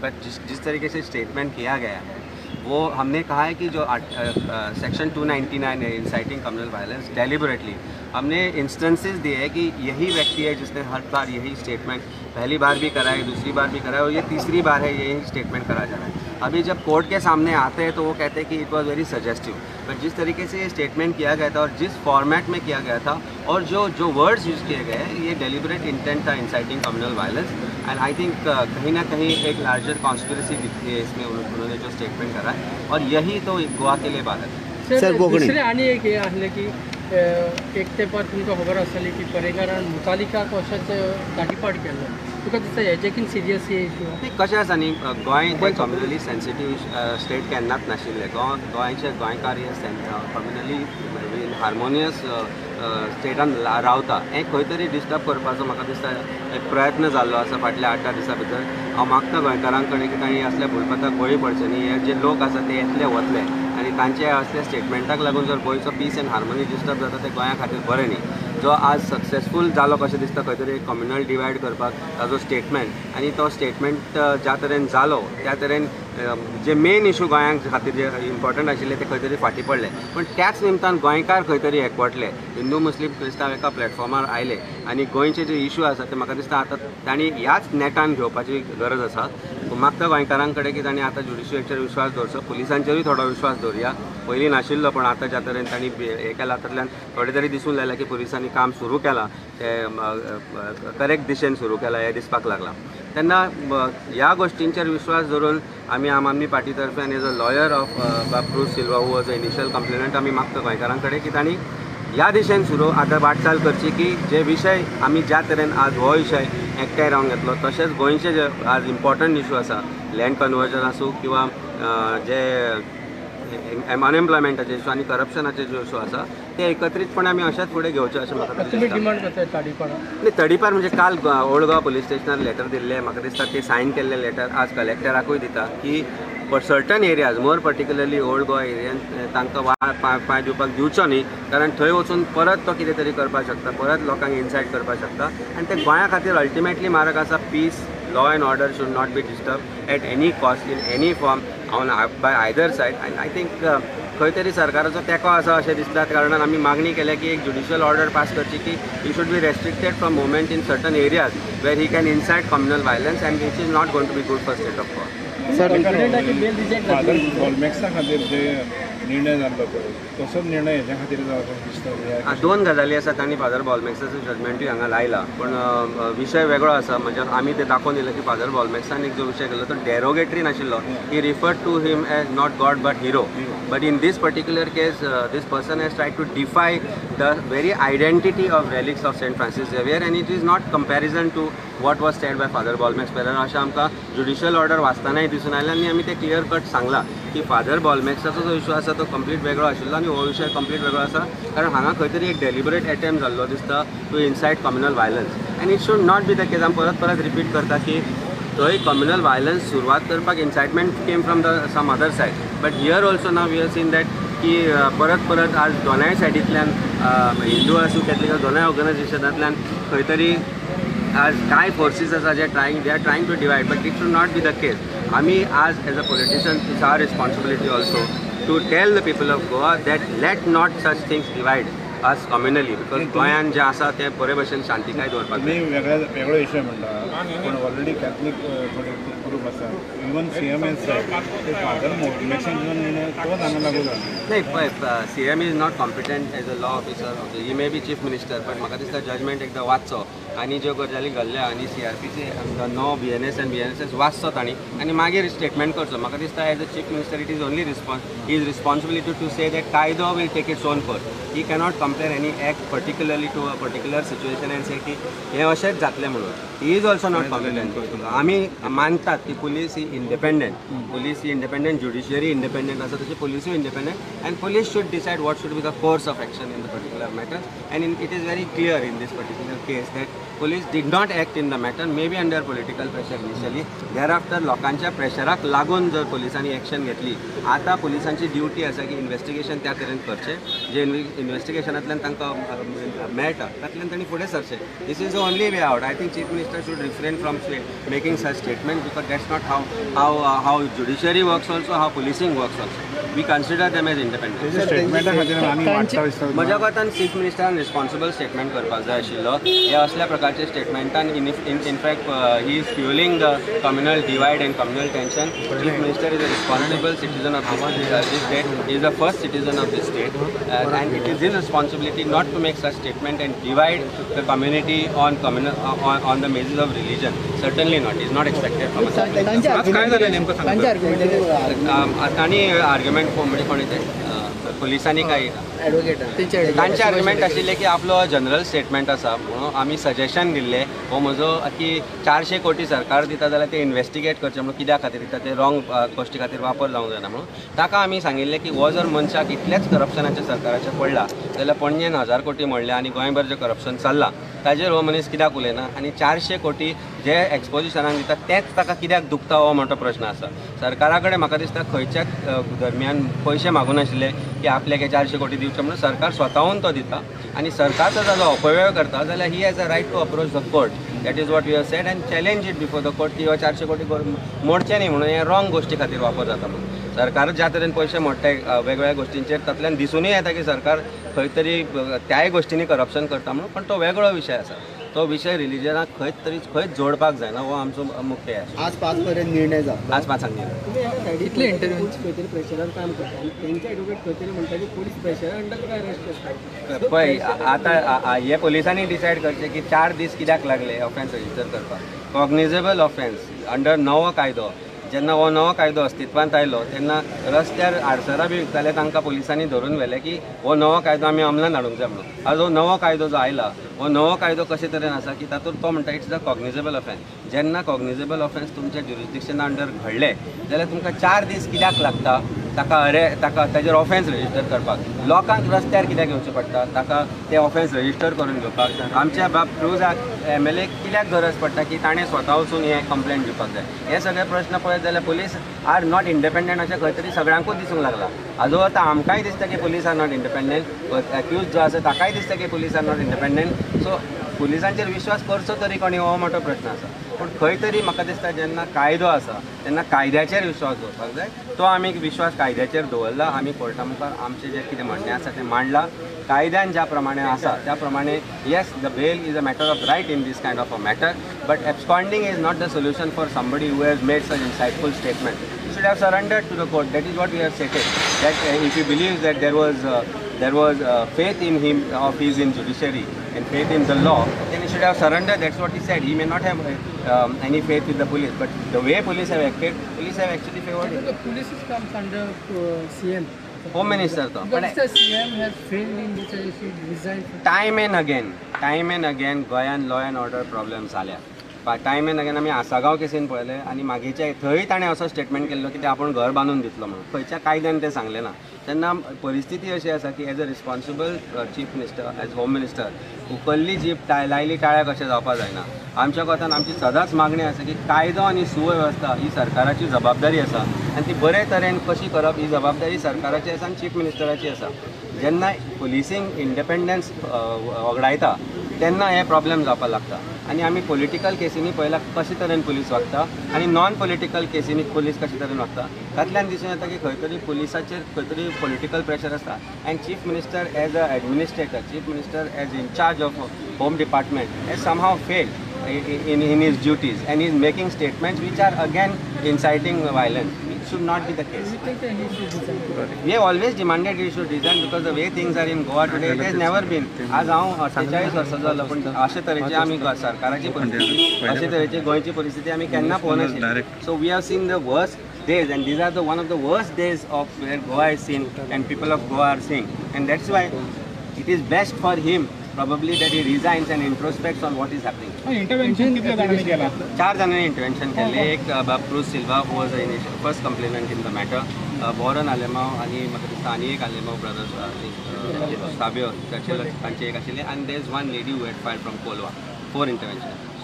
But जिस जिस तरीके से स्टेटमेंट किया गया है, वो हमने कहा है कि जो सेक्शन 299 है, इंसाइटिंग कम्युनल वायलेंस, डेलिबरेटली हमने इंस्टेंसेस दिए हैं कि यही व्यक्ति है जिसने हर बार यही स्टेटमेंट पहली बार भी करा है, दूसरी बार भी करा है और ये तीसरी बार है यही स्टेटमेंट करा जा रहा है। अभी जब कोर्ट के सामने आते हैं तो वो कहते हैं कि it was very suggestive, but जिस तरीके से ये स्टेटमेंट किया गया था और जिस फॉर्मेट में किया गया था और जो जो वर्ड्स यूज़ किए गए हैं, ये डेलिबरेट इंटेंट था inciting communal violence. And I think कहीं ना कहीं एक लार्जर कॉन्स्पिरेसी दिखती है इसमें, उन्होंने जो स्टेटमेंट करा है और यही तो गोवा के लिए बात है। सर, दुसरें आनी एक हें आसलें की एक तेंपार तुमकां खबर आसतली की पर्रीकारान मुतालिकाक अशेंच दाटीपाट केल्लो. तुका दिसता हेजें कितें सिरियस इशू? न्ही, कशें आसा न्ही, गोंय हें कम्युनली सेन्सिटीव स्टेट केन्नाच नाशिल्लें. गोंयचे गोंयकार हे कम्युनली हार्मोनियस स्टेटान रावता. हें खंय तरी डिस्टर्ब करपाचो म्हाका दिसता एक प्रयत्न जाल्लो आसा फाटल्या 8-10 दिसां भितर. हांव मागता गोंयकारां कडेन की तांणी असल्या भुलपथाक बळी पडचें न्ही. हे जे लोक आसा ते येतले वतले आनी तांचे असल्या स्टेटमेंटाक लागून जर गोंयचो पीस एंड हार्मोनी डिस्टर्ब जाता, ते गोंया खातीर बरें न्ही. जो आज सक्सेसफूल जालो कशें दिसता खंय तरी कम्युनल डिवायड करपाक ताजो स्टेटमेंट, आनी तो स्टेटमेंट ज्या तरेन जालो त्या तरेन जे मेन इशू गोंया खातीर जे इम्पॉर्टंट आशिल्ले ते खंय तरी फाटीं पडले. पूण त्याच निमतान गोंयकार खंय तरी एकवटले, हिंदू, मुस्लीम, क्रिस्तांव एका प्लॅटफॉर्मार आयले आनी गोंयचे जे इशू आसा ते म्हाका दिसता आतां तांणी ह्याच नेटान घेवपाची गरज आसा. मागता गोंयकारां कडेन की तांणी आतां ज्युडिशियरीचेर विश्वास दवरचो, पुलिसांचेरूय थोडो विश्वास दवरया. पयलीं नाशिल्लो, पण आतां ज्या तरेन तांणी हें केलां तातूंतल्यान थोडें तरी दिसून लायलां की पुलिसांनी काम सुरू केलां, तें करेक्ट दिशेन सुरू केलां हें दिसपाक लागलां. तेन्ना ह्या गोश्टींचेर विश्वास दवरून आमी आम आदमी पार्टी तर्फे, as a lawyer of बाब cruise Silva, who was a initial complainant, आमी मागता गोंयकारां कडेन की तांणी ह्या दिशेन सुरू आतां वाटचाल करची की जे विशय आमी ज्या तरेन आज हो विशय एकठांय रावन घेतलो, तशेंच गोंयचे जे आज इम्पॉर्टंट इशू आसा, लँड कन्वर्जन आसूं किंवा जे अनएम्प्लॉयमेंटाचे इशू आनी करप्शनाचे जे इशू आसा, ते एकत्रीतपणे आमी अशेंच फुडें घेवचे अशें म्हाका तुमी डिमांड करता तडीपार? न्ही, तडीपार म्हणजे काल ओल्ड गोवा पुलीस स्टेशनार लेटर दिल्लें. म्हाका दिसता ते सायन केल्ले लेटर आज कलेक्टराकूय दिता की certain areas, more particularly Old Goa एरियान तांकां वा पांय दिवपाक दिवचो न्ही, कारण थंय वचून परत तो कितें तरी करपाक शकता, परत लोकांक इन्सायट करपाक शकता आनी ते गोंया खातीर अल्टिमेटली मारक आसा. Peace, law and order should not be disturbed at any cost, in any form, on by either side. And I think खंय तरी सरकाराचो तेंको आसा अशें दिसता. कारणान आमी मागणी केल्या की एक ज्युडिशियल ऑर्डर पास करची की he should be restricted from movement in certain areas where he can incite communal violence and which is not going to be good for state of Goa. Sir, bail reject father बोलमॅक्सा खातीर जे निर्णय जाल्लो पळय, तसोच निर्णय हेच्या खातीर जावपाक दिसता? दोन गजाली आसा. तांणी फादर बॉलमॅक्साचो जजमेंटूय हांगा लायला, पूण विशय वेगळो आसा. म्हणजे आमी ते दाखोवन दिलें की फादर बॉलमॅक्सान एक जो विशय केलो तो डेरोगेटरी नाशिल्लो. He referred to him as not God but hero, but in this particular case this person has tried to defy the very identity of relics of Saint Francis Xavier and it is not comparison to what was said by Father Bolmax Pereira, अशें आमकां judicial order वाचतनाय दिसून आयलें. आनी आमी तें clear cut सांगलां की father बॉलमॅक्साचो जो इशू आसा तो कंप्लीट वेगळो आशिल्लो आनी हो विशय कंप्लीट वेगळो आसा, कारण हांगा खंय तरी एक डेलिबरेट एटेम्प जाल्लो दिसता to incite communal violence and it should not be the case. आमी परत परत रिपीट करता की थंय कम्युनल वायलन्स सुरवात करपाक incitement came from the some other side, but here also now we have seen that की परत परत आज दोनाय सायडींतल्यान, हिंदू आसूं, कॅथलीक, दोनाय ऑर्गनायझेशनांतल्यान खंय तरी आज कांय फोर्सीस आसा जे trying they are trying to divide, but it should not be the case. आमी आज as a politician, it's our responsibility also to tell the people of Goa that let not such things divide us communally, because गोंयान जें आसा तें बरे भशेन शांतिकाय दवरपाक तुमी वेगळ्या वेगळो विशय म्हणटा, पूण ऑलरेडी कॅथलीक थोडे ग्रूप आसा, इवन सीएम एस ते फादर बोलमॅक्सान जो निर्णय तोच हांगा लागू जाला. नाही, पळय, CM is not competent as a law officer. He may be chief minister, but म्हाका दिसता जजमेंट एकदां वाचचो आनी ज्यो गजाली घडल्या आनी सीआरपीसी 9 बीएनएस आनी बीएनएसएस वाचचो तांणी आनी मागीर स्टेटमेंट करचो. म्हाका दिसता as a chief minister it is only his responsibility to say that कायदो will take its own course. He cannot compare any act particularly to a particular situation and से की हें अशेंच जातलें म्हणून. He is also not competent. आमी मानतात की police ही independent, police ही independent, judiciary independent आसा, तशी पुलिसूय independent and police should decide what should be the course of action in the particular matter. And it is very clear in this particular case that Police did not act in the matter, may be under political pressure initially. Thereafter लोकांच्या प्रेशराक लागून जर पोलिसांनी action घेतली, आतां पोलिसांची duty आसा की investigation त्या तरेन करचें, जे इन्वेस्टिगेशनांतल्यान तांकां मेळटा तातूंतल्यान तांणी फुडें सरचें. This is the only way out. I think chief minister should refrain from making such statement because that's not how judiciary works also, how policing works also. We consider them as independent. म्हज्या कोतान chief मिनिस्टरान responsible statement करपाक जाय आशिल्लो. हे असल्या प्रकारचे स्टेटमेंटान in fact he is fuelling the communal divide and communal tension. Chief minister is a responsible citizen of this state, is the first citizen of this state, and it is his responsibility not to make such statement and divide the community on the basis of religion. Certainly not, is not expected from. तांणी argument म्हणजे कोणी ते पोलिसांनी काय तांचे argument आशिल्ले की आपलो जनरल स्टेटमेंट आसा म्हणून आमी सजेशन दिल्लें हो म्हजो की 400 कोटी सरकार दिता जाल्यार ते इन्वेस्टिगेट करचें म्हणून कित्या खातीर दिता, ते रॉंग गोश्टी खातीर वापर जावंक जायना म्हणून. ताका आमी सांगिल्लें की हो जर मनशाक इतलेंच करप्शनाचें सरकाराचें पडलां जाल्यार पणजेन 1000 कोटी म्हणलें आनी गोंयभर जें करप्शन चल्लां ताजेर हो मनीस कित्याक उलयना आनी 400 कोटी जे एक्सपोजिशनाक दिता तेंच ताका कित्याक दुखता हो मोठो प्रश्न आसा. सरकारा कडेन म्हाका दिसता खंयच्याच दरम्यान पयशे मागूं नाशिल्ले की आपल्याक हे 400 कोटी दिवचे म्हणून, सरकार स्वताहून तो दिता आनी सरकार जर ताजो अपव्यय करता जाल्यार he has a right to approach the court. That is what we have said and challenge it before the court की हो 400 कोटी मोडचे न्ही म्हणून, हे रॉंग गोश्टी खातीर वापर जाता म्हणून. सरकार ज्या तरेन पयशे मोडटा वेगवेगळ्या गोश्टींचेर तातूंतल्यान दिसूनय येता की सरकार खंय तरी त्याय गोश्टींनी करप्शन करता म्हणून, पण तो वेगळो विशय आसा. तो विशय रिलिजनाक खंयच तरी खंयच जोडपाक जायना हो आमचो मुख्य आसा. आज 5 पर्यंत निर्णय जाता. आज 5 निर्णय. इतले इंटरव्यू खंय तरी प्रेशरान काम करता आनी तेंचे एडवोकेट खंय तरी म्हणटा की पोलीस प्रेशरा अंडर काय अरेस्ट करता. पळय आतां हे पोलिसांनी डिसायड करचें की 4 दीस कित्याक लागले ऑफेन्स रजिस्टर करपाक. कॉग्निजेबल ऑफेन्स अंडर नवो कायदो, जेन्ना हो नवो कायदो अस्तित्वांत आयलो तेन्ना रस्त्यार आडसरां बी विकताले तांकां पोलिसांनी धरून व्हेले की हो नवो कायदो आमी अंमलान हाडूंक जाय म्हणून. आज हो नवो कायदो जो आयला हो नवो कायदो कशे तरेन आसा की तातूंत तो म्हणटा it's the cognizable offence. जेन्ना कॉग्निजेबल ऑफेन्स तुमच्या ज्युरिस्डिक्शना अंडर घडलें जाल्यार तुमकां 4 दीस कित्याक लागता ताका अरे ताका ताजेर ऑफेन्स रजिस्टर करपाक? लोकांक रस्त्यार कित्याक येवचें पडटा ताका ते ऑफेन्स रजिस्टर करून घेवपाक? आमच्या बाब क्रुजाक MLA कित्याक गरज पडटा की ताणें स्वता वचून हें कंप्लेंट दिवपाक जाय? हे सगळे प्रश्न पळयत जाल्यार पुलीस are not independent अशें खंय तरी सगळ्यांकूच दिसूंक लागलां. आजो आतां आमकांय दिसता की police are not independent, accused जो आसा ताकाय दिसता की police are not independent. So पुलिसांचेर विश्वास करचो तरी कोणी हो मोठो प्रश्न आसा. पूण खंय तरी म्हाका दिसता जेन्ना कायदो आसा तेन्ना कायद्याचेर विश्वास दवरपाक जाय. तो आमी विश्वास कायद्याचेर दवरला. आमी कोर्टा मुखार आमचें जें कितें म्हणणें आसा तें मांडलां. कायद्यान ज्या प्रमाणे आसा त्या प्रमाणे yes the bail is a matter of right in this kind of a matter, but absconding is not the solution for somebody who has made such insightful statement. He should have surrendered to the court. That is what we have stated, that if he believes that there was faith in him of his in judiciary and faith in the law, then he should have surrendered. That's what he said. He may not have any faith with the police, but the way police have acted, police have actually favored him. The police comes under CM. Home Minister though. But the CM has failed in this, he should resign. Time and again, Goan law and order problems आल्या. Time and again आमी Assagao casein पळयलें आनी मागीरचे थंय ताणें असो statement केल्लो की ते आपूण घर बांदून दितलो म्हणून. खंयच्या कायद्यान तें सांगलें ना. तेन्ना परिस्थिती अशी आसा की as a responsible chief minister, as home minister, उखल्ली जीप लायली टाळ्या कशें जावपाक जायना. आमच्या कोतान आमची सदांच मागणी आसा की कायदो आनी सुवेवस्था ही सरकाराची जबाबदारी आसा आनी ती बरे तरेन कशी करप ही जबाबदारी सरकाराची आसा आनी चीफ मिनिस्टराची आसा. जेन्ना पुलिसींग इंडिपेंडन्स वगडायता तेन्ना हे प्रॉब्लेम जावपाक लागता. आनी आमी पॉलिटिकल केसींनी पळयला कशे तरेन पुलीस वागता आनी नॉन पॉलिटिकल केसींनी पुलीस कशे तरेन वागता. तातल्यान दिसून येता की खंय तरी पुलिसाचेर खंय तरी पॉलिटिकल प्रेशर आसता. And chief minister as a administrator, chief minister as in charge of home department has somehow failed in his duties and is making statements which are again inciting violence, which should not be the case. You think that he should resign? We have always demanded he should resign because the way things are in Goa today, it has never been. आज हांव 48 वर्सां जालो, पूण अशे तरेची आमी सरकाराची परिस्थिती, अशे तरेची गोंयची परिस्थिती आमी केन्ना पळोवनाशिल्ली. So we have seen the worst days and these are the one of the worst days of where Goa is seen and people of Goa are seeing, and that's why it is best for him probably that he resigns and introspects on what is happening. Intervention कितल्या जाणांनी केला? 4 जाणांनी intervention केल्लें. एक बाब Cruz Silva who was the first complainant in the matter, Boron Alemao आनी म्हाका दिसता आनी एक आलेमाव ब्रदर्स साब्यो तांचे एक आशिल्ले, आनी there is one lady who had filed from Colva. 4 intervention.